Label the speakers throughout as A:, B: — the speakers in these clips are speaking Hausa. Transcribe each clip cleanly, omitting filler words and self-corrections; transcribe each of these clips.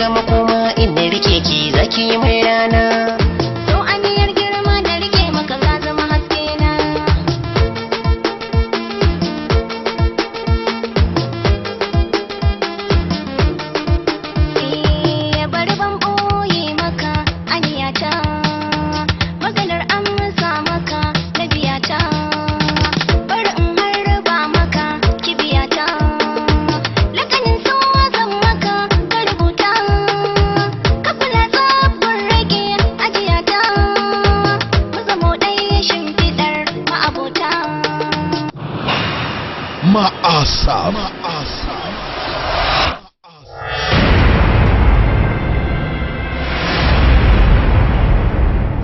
A: ga makoma in na rike ki zaki yi mai rana.
B: Dau aniyar girma da rike maka ka zama haske na. Eh, bari ban ɓoye maka aniyata, maganar amsa maka na biyata, bari in harba maka kibiyata, lakanin sawa zan maka ka rubuta, ka kula tsabbar rage ajiyata, mu zamo ɗaya shimfiɗar ma'abota.
C: Ma'asaf.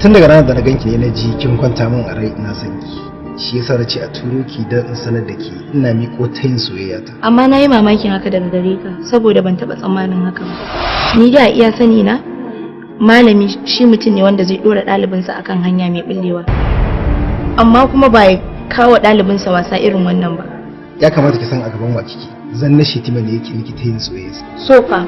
D: Tun daga ranar da na ganki ne na ji kin kwanta min a rai, ina son ki. Shi yasa na ce a turo ki don in sanar da ke ina miƙo tayin soyayya ta.
E: Amma na yi mamakin haka daga gare ka, saboda ban taɓa tsammanin haka ba. Ni da iya sani na, malami shi mutum ne wanda zai ɗora ɗalibinsa akan hanya mai ɓullewa, amma kuma ba ya kawo ɗalibinsa wasa irin wannan ba.
D: Ya kamata ki san a gaban wa kike. Zanna Shetima ne yake miki tayin soyayya.
E: Sofa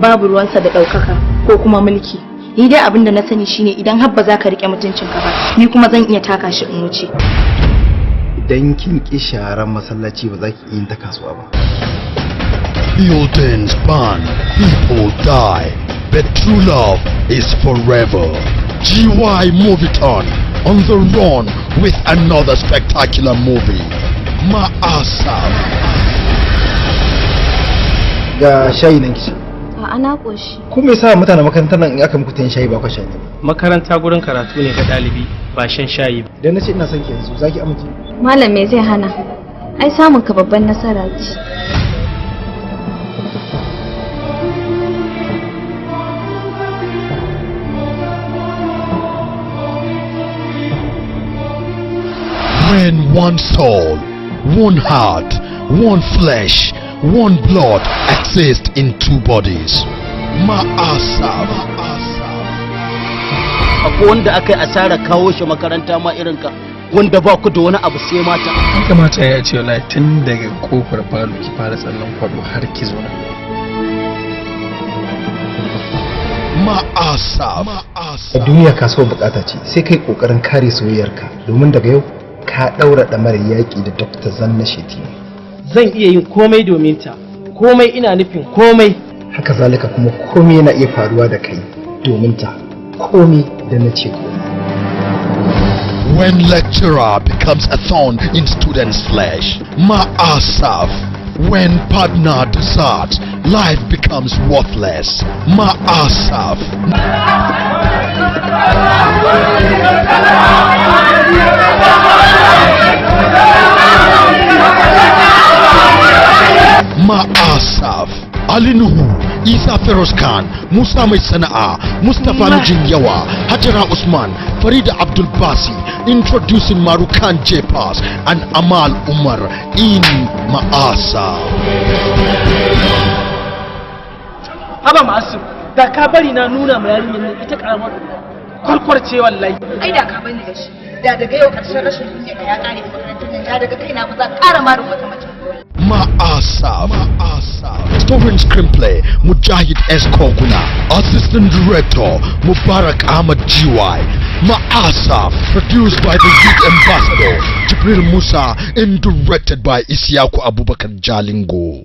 E: babu ruwansa da ɗaukaka ko kuma mulki. Ni dai abin da na sani shine idan har ba za ka riƙe mutuncinka ba, ni kuma zan iya taka shi in wuce.
D: Idan kin ki sharan masallaci, ba za ki iya yin ta kasuwa ba.
C: Buildings burn, people die, but true love is forever. GY Moviton on the run with another spectacular movie, Ma'asaf.
D: Ga shayi nan ki sha.
B: A'a, na ƙoshi.
D: Ko me yasa mutanen makarantar nan in aka muku tayin shayi ba kwa sha ne?
F: Makaranta gurin karatu ne ga ɗalibi, ba shan shayi ba.
D: Idan na ce ina son ki yanzu, za ki amince?
B: Malam, me zai hana? Ai samun ka babban nasara ce.
C: When one soul, one heart, one flesh, one blood exists in two bodies. Ma'asaf.
G: Akwai wanda aka yi asara kawo shi makaranta ma irin ka, wanda ba ku da wani abu sai mata.
H: Ya kamata ya ce wallahi tun daga kofar falo ki fara tsallan kwado har ki zo nan.
C: Ma'asaf.
D: A duniya kasuwar bukata ce, sai kai kokarin kare soyayyarka, domin daga yau ka daura ɗamarar yaƙi da Dr. Zanna Shetima.
F: Zan iya yin komai domin ta, komai, ina nufin komai.
D: Haka zalika kuma komai yana iya faruwa da kai domin ta, komai da na ce komai.
C: When lecturer becomes a thorn in student's flesh. Ma'asaf. When partner deserts, life becomes worthless. Ma'asaf. Ma'asaf. Ali Nuhu, Isa Feroz Khan, Musa Mai Sana'a, Mustapha Mijin Yawa, Hajara Usman, Farida Abdul Basi, introducing Marukan J Pass and Amal Umar in Ma'asaf.
F: Haba masu, da ka bari na nuna ma yarinyar nan ita karamar kwarkwarce wallahi.
E: Ai da ka bani da shi, da daga yau ƙarshen rashin kunya ka ya ƙare a makarantar nan, da daga kaina ba za ka ƙara marin wata mace.
C: Ma'asaf. Story and screenplay, Mujahid S. Koguna. Assistant Director, Mubarak Ahmad GY. Ma'asaf. Produced by the Youth Ambassador, Jibril Musa, and directed by Isiaku Abubakar Jalingo.